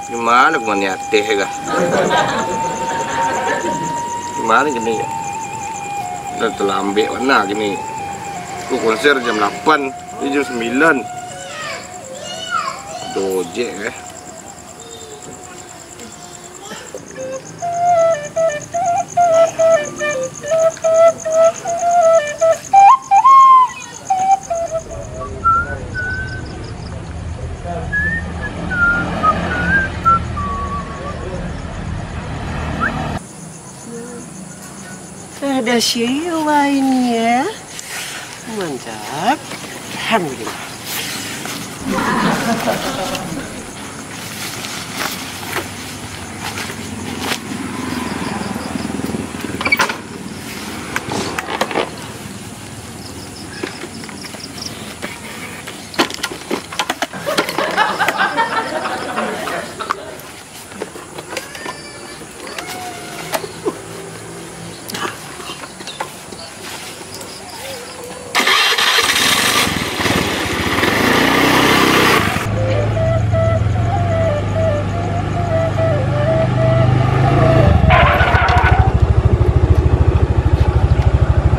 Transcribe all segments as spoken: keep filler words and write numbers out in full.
Di mano kemana ateh kah? Di mano kini? Lah talambek bana kini. Ko konser jam lapan, ni jam sambilan. Dojek eh. Ada siapa ini ya? Mantap. Alhamdulillah.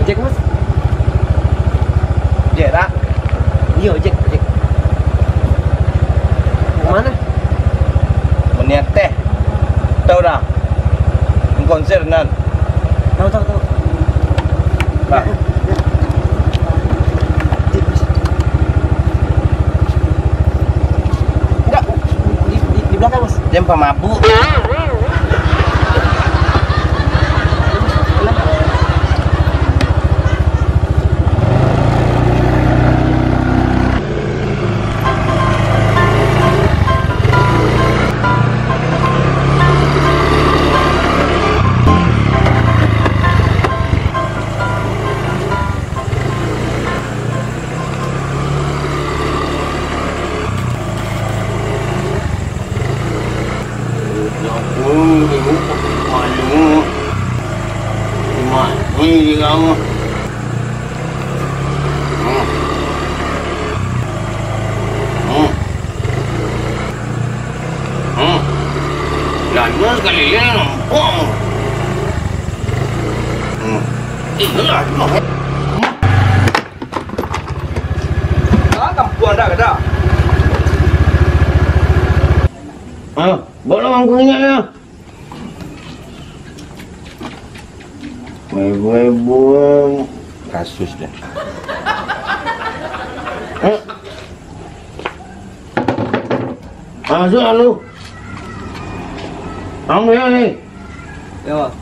Ojek, Mas? Ojek, dak? Iyo, ojek, ojek. Ka ma? Maniat teh. Tahu dah? Konser nan. Tahu, tahu, tahu. Nah. Enggak, di, di, di belakang, Mas. Dia pamabuk. Hmm. Hmm. Hmm. Lama sekali dia nampak. Hmm. Inilah. Hmm. Ah, kampuang dah kada. Ah, bawa mangkunya ya. Ibu-ibu kasus deh. Eh. Masuk lalu. Kamu ya nih. Ya, Pak.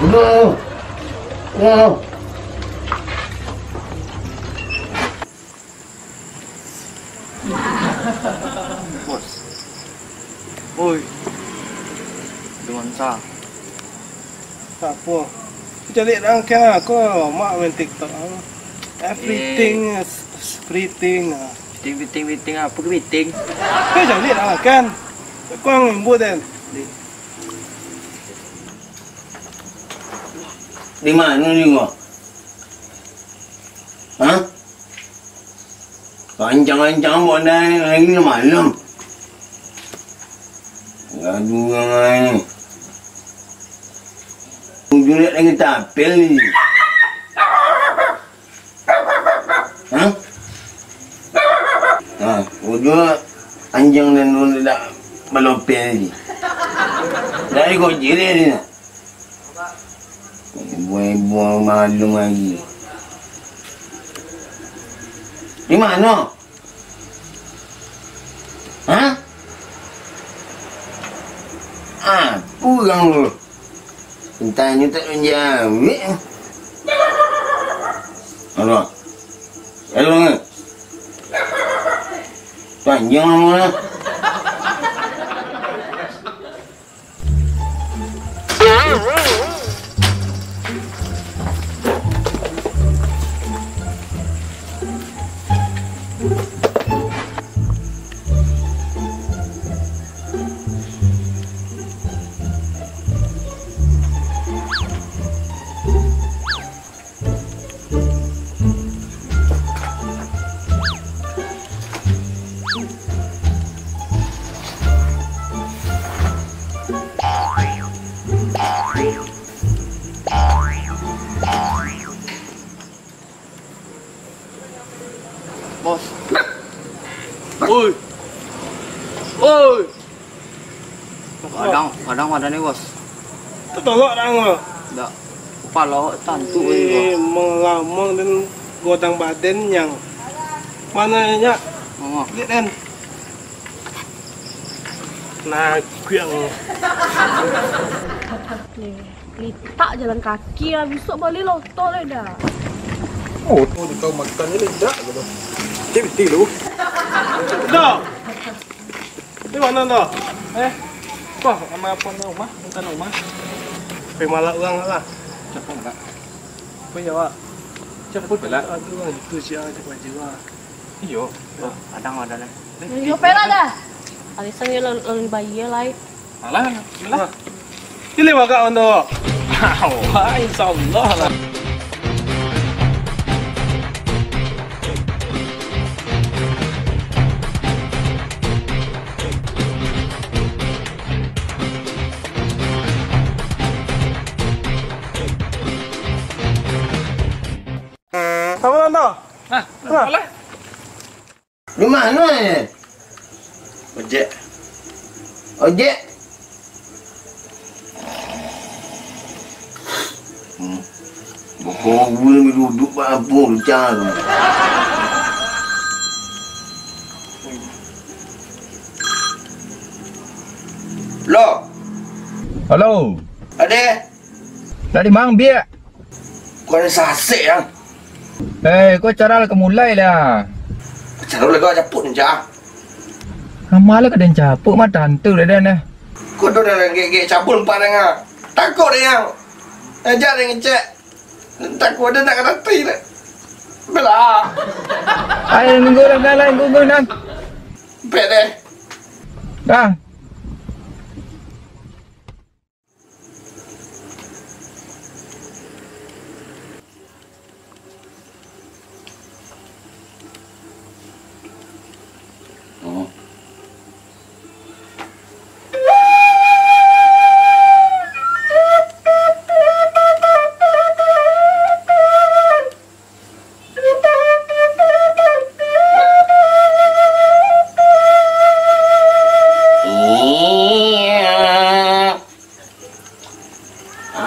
Udah. Ya. Bos. Oi. Dengan sa. Apo? Caliak dah kan aku, mak main TikTok. Everything is everything. Piting, piting, piting, apo ke piting? Kau caliak dah kan. Kau ngambek, Den. Di mano ni, Bang? Hah? Kancang-kancang buat dah, lagi malam. Gaduah urang lain. Ujung nak lagi tapel ni. Hah? Ha, ujung anjing dan urang dak balopel ni. Dari kau jirik ni nak. Ibu-ibu malu lagi. Di mano? Hah? Apo urang tu? Tanyo tak manjawek. Alah. Alah. Panjang lamo lah. Bos. Oi. Oi. Kadang, kadang ada ni, Bos. Tatolok dah, Bos. Ndak. Kepala tantu, eh, Bos. Melamang dan godang badan yang mana, Nyak? Oh. Lihat, Den. Nah, kuang. Litak jalan kaki lah, bisuak bali lah oto lai dah. Oto di kau makan ni litak gitu. Cik, betul lu. Dah. Di mano tu? Eh, wah, ma-, ma-, apo nan rumah? Bukan rumah. Pai malak urang lah. Siapa malak? Pai awak. Siapa malak? Aduh, itu sia, cepat jiwa. Iyo. Oh, kadang ada lah. Yo, pai lah dah. Alisan yo lalu, lalu bayar lai. Alah, alah. Pilih bagak on tu. Wah, insyaallah lah. Apa tu? Nah, alah. Di mano, eh? Ojek. Ojek. Hmm. Bokong gue ni duduk bak lampu lucah tu. Lo. Halo. Ade. Dari mang, biak? Kau ni sasek, ah. Eh, kau acara lah ka mulai lah. Acara lah kau caput ni, Cak. Amal lah ka den caput, mah tantu dah den, eh. Kau tu dah gek-gek cabul empat danga. Takut dia yang. Ajak dia ngecek. Takut dia tak kena ti dah. Belah. Ayo, nunggu lah, dah lah, nunggu, nunggu, nang. Bek deh. Dah.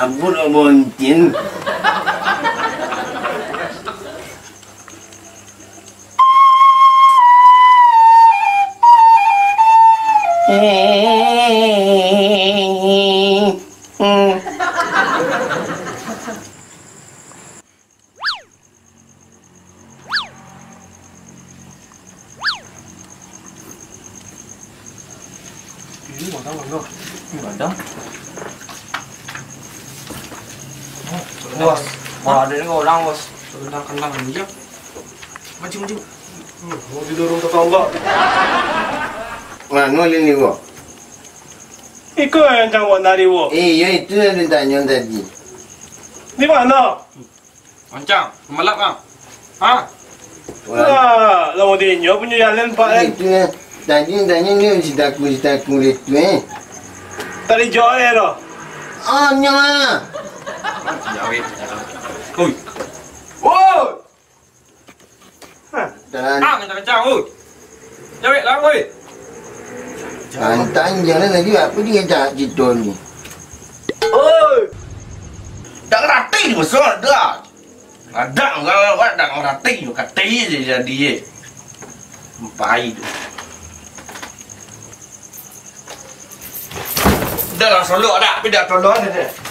Abut boncin. Ini padang, Bang. Ini padang. Bos, wah, ada ni orang, Bos. Kandang-kandang ni, ya. Mancing, mancing. Hmm, mau didorong tetangga. Mano ni, Bos? Iko nan ancang buek nari wo. Eh, iyo itu nan ditanyo tadi. Di mano? Ancang, malap ah. Ha? Urang Lah, lah di inyo punyo jalan, Pak, kan? Itu nan tadi nan tanyo ni si Taku, si Taku itu, eh. Tadi joe lo. Oh, nyo ah. Jawek. Oi. Woi. Hah. Jalan. Ah, kencang-kencang, oi. Jawek lah, oi. Tantang jalan lagi, apa dia cak cito ni? Oi. Dak ngarati, bosok, dak. Adak urang awak dak ngarati, kati je jadi, eh. Empai tu. Dah lah, solok dak, tapi dak tolong dah.